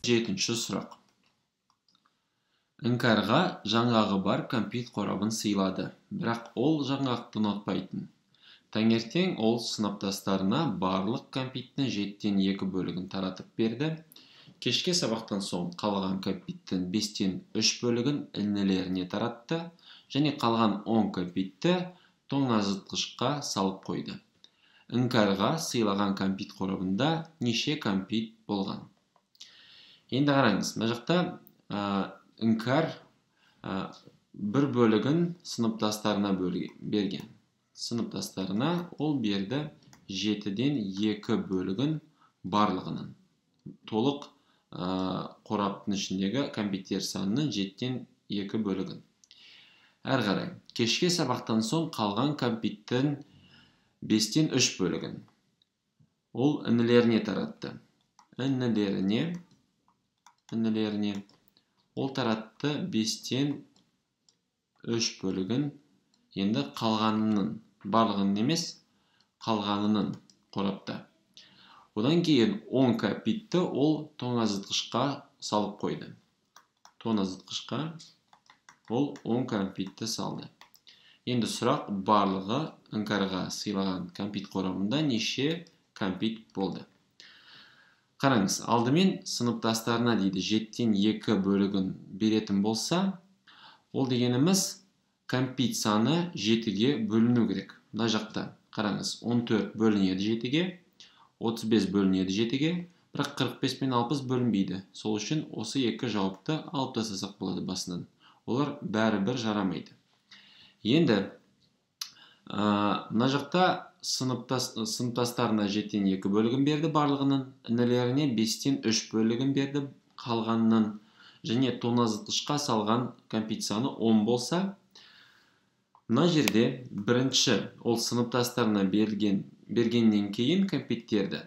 Жетінші сұрақ. Іңкәрға жаңғағы бар кәмпит қорабын сыйлады, бірақ ол жаңғақты ұнатпайтын. Таңертең ол сыныптастарына барлық кәмпиттің 2/7 бөлігін таратып берді. Кешке сабақтан соң қалған кәмпиттің 3/5 бөлігін інілеріне таратты және қалған 10 кәмпитті тоңазытқышқа салып қойды. Іңкәрға сыйлаған кәмпит қорабында неше кәмпит болған? Енді қараңыз, мына жақта Іңкәр бір бөлігін сыныптастарына берген. Сыныптастарына ол берді 2/7 бөлігін барлығының. Толық қораптың ішіндегі кәмпиттер санының 2/7 бөлігін. Әрі қарай, кешке сабақтан соң қалған кәмпиттің 3/5 бөлігін ол інілеріне таратты. Інілеріне ол таратты 3/5 бөлігін. Енді қалғанының, барлығының емес, қалғанының қорапта. Одан кейін 10 кәмпитті ол тоңазытқышқа салып қойды. Тоңазытқышқа ол 10 кәмпитті салды. Енді сұрақ, барлығы Іңкәрға сыйлаған кәмпит қорабында неше кәмпит болды? Қараңыз, алдымен сыныптастарына дейді 2/7 бөлігін беретін болса, ол дегеніміз кәмпит саны 7-ге бөліну керек. Мына жақта қараңыз, 14 бөлінеді 7-ге, 35 бөлінеді 7-ге, бірақ 45 пен 60 бөлінбейді. Сол үшін осы екі жауапты алып тастасақ болады басынан. Олар бәрібір жарамайды. Енді мына жақта сыныптастарына 2/7 бөлігін берді барлығының, інілеріне 3/5 бөлігін берді қалғанының, және тоңазытқышқа салған кәмпит саны 10 болса, мына жерде бірінші ол сыныптастарына бергеннен кейін кәмпиттерді,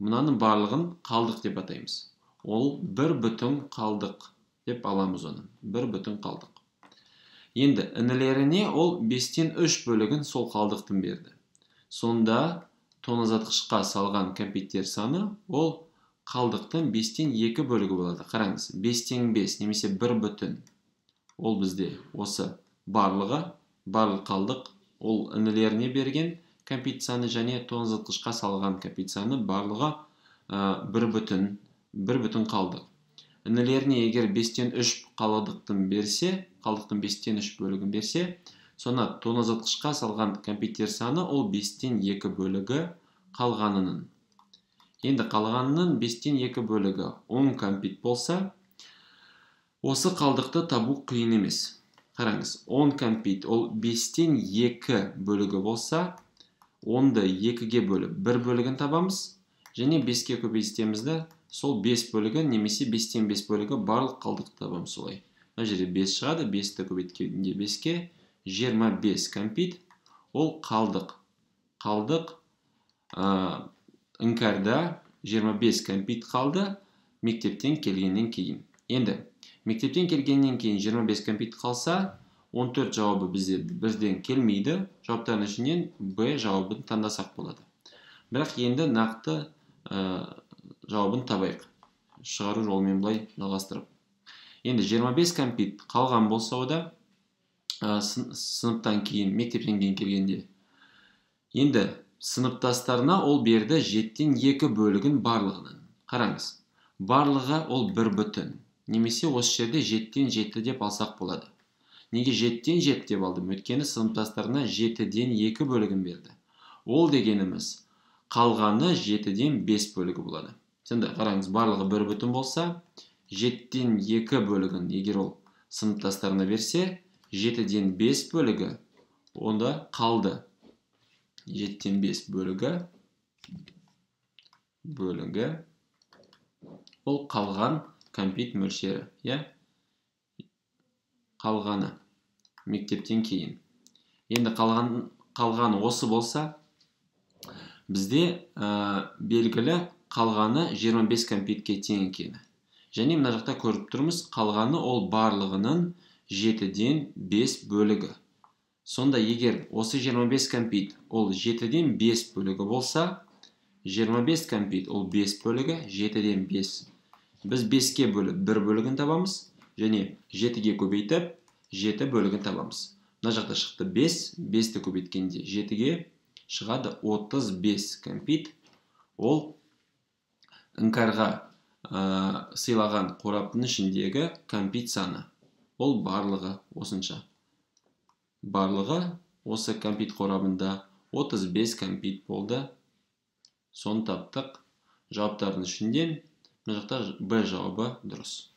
мынаның барлығын қалдық деп атаймыз. Ол бір бүтін қалдық деп аламыз оны. Бір бүтін қалдық. Енді інілеріне ол 3/5 бөлігін сол қалдықтың берді. Сонда тоңазытқышқа салған кәмпиттер саны ол қалдықтың 2/5 бөлігі болады. Қараңыз, 5/5 немесе 1 бүтін. Ол бізде осы барлығы, барлық қалдық, ол інілеріне берген кәмпит саны және тоңазытқышқа салған кәмпит саны барлығы бір бүтін қалдық. Інілеріне егер 3/5 қалдықтың берсе, қалдықтың 3/5 бөлігін берсе, сонда тоңазытқышқа салған кәмпиттер саны ол 2/5 бөлігі қалғанының. Енді қалғанының 2/5 бөлігі 10 кәмпит болса, осы қалдықты табу қиын емес. Қараңыз, 10 кәмпит ол 2/5 бөлігі болса, 10-ды 2-ге бөліп 1 бөлігін табамыз, және 5-ке көбейтеміз де, сол 5 бөлігі немесе 5/5 бөлігі барлық қалдықты табамыз солай. Мына жерде 5 шығады, 5-ті көбейткенде 5-ке 25 кәмпит, ол қалдық. Қалдық, Іңкәрда 25 кәмпит қалды мектептен келгеннен кейін. Енді мектептен келгеннен кейін 25 кәмпит қалса, 14 жауабы бізде бірден келмейді. Жауаптардың ішінен Б жауабын таңдасақ болады. Бірақ енді нақты жауабын табайық. Шығару жолымен былай жалғастырып. Енді 25 кәмпит қалған болса ода, сыныптан кейін, мектептен кейін келгенде. Енді сыныптастарына ол берді 2/7 бөлігін барлығының. Қараңыз, барлығы ол бір бүтін. Немесе осы жерде 7/7 деп алсақ болады. Неге 7/7 деп алдым? Өйткені сыныптастарына 2/7 бөлігін берді. Ол дегеніміз қалғаны 5/7 бөлігі болады. Сонда қараңыз, барлығы бір бүтін болса, 2/7 бөлігін егер ол сыныптастарына берсе, 5/7 бөлігі онда қалды. 5/7 бөлігі ол қалған кәмпит мөлшері, иә? Қалғаны мектептен кейін. Енді қалғаны осы болса, бізде белгілі қалғаны 25 кәмпитке тең екені. Және мына жақта көріп тұрмыз, қалғаны ол барлығының 5/7 бөлігі. Сонда егер осы 25 кәмпит ол 5/7 бөлігі болса, 25 кәмпит ол 5 бөлігі, 5/7 Біз 5-ке бөліп 1 бөлігін табамыз және 7-ге көбейтіп 7 бөлігін табамыз. Мына жақта шықты 5, 5-ті көбейткенде 7-ге шығады 35 кәмпит. Ол Іңкәрға сыйлаған қораптың ішіндегі кәмпит саны. Ол барлығы осынша. Барлығы осы кәмпит қорабында 35 кәмпит болды. Соны таптық. Жауаптардың ішінден мына жақта Б жауабы дұрыс.